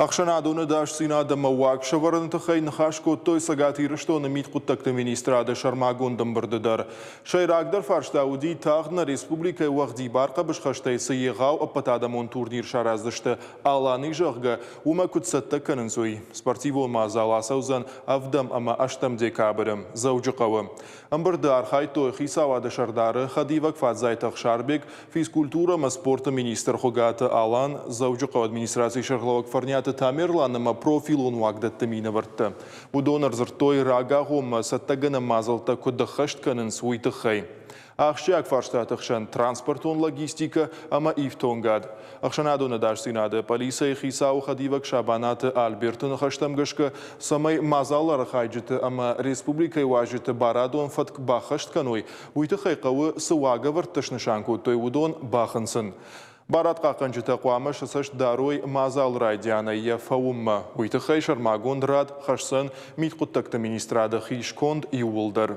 Ӕхсӕнадон ӕдасдзинад ӕмӕ уаг сӕвӕрыны тыххӕй ныхас кодтой Цӕгат Ирыстоны мидхъуыддӕгты министрады сӕрмагонд ӕмбырды дӕр. Сӕйрагдӕр фарста уыди, тагъд нӕ республикӕйы уӕгъдибар хъӕбысхӕстӕй цы егъау ӕппӕтадӕмон турнир сараздзысты, Алани, зӕгъгӕ, уымӕ куыд цӕттӕ кӕнынц, уый. Спортивон мадзал ацӕудзӕн ӕвдӕм ӕмӕ ӕстӕм декабры Дзӕуджыхъӕуы. Ӕмбырды архайдтой Хицауады Сӕрдары хӕдивӕг Фадзайты Ӕхсарбег, физкультурӕ ӕмӕ спорты министр Хуыгаты Алан, Дзӕуджыхъӕуы администрацийы сӕргълӕууӕг Фӕрниаты Тамерлан ӕмӕ профилон уагдӕтты минӕвӕрттӕ. Уыдон ӕрдзырдтой, рагагъоммӕ цӕттӕгӕнӕн мадзӕлттӕ куыд ӕххӕст кӕнынц, уый тыххӕй. Ахсджиаг фарстаты хсӕн транспортон логистикӕ ӕмӕ ифтонгад. Ӕхсӕнадон ӕдасдзинады пъӕлицӕйы хицауы хӕдивӕг Сабанаты Альберты ныхӕстӕм гӕсгӕ, цӕмӕй мадзалы архайджыты ӕмӕ республикӕйы уазджыты барадон фӕтк баххӕст кӕной, уый тыххӕй хъӕуы, цы уагӕвӕрдтӕ снысан кодтой, уыдон бахынцын. Барадхъахъхъӕнджытӕ хъуамӕ сӕ цӕст дарой мадзалы райдианӕй йӕ фӕуынмӕ. Уый тыххӕй сӕрмагонд рад хӕсдзӕн мидхъуыддӕгты министрады хи сконд иууылдӕр.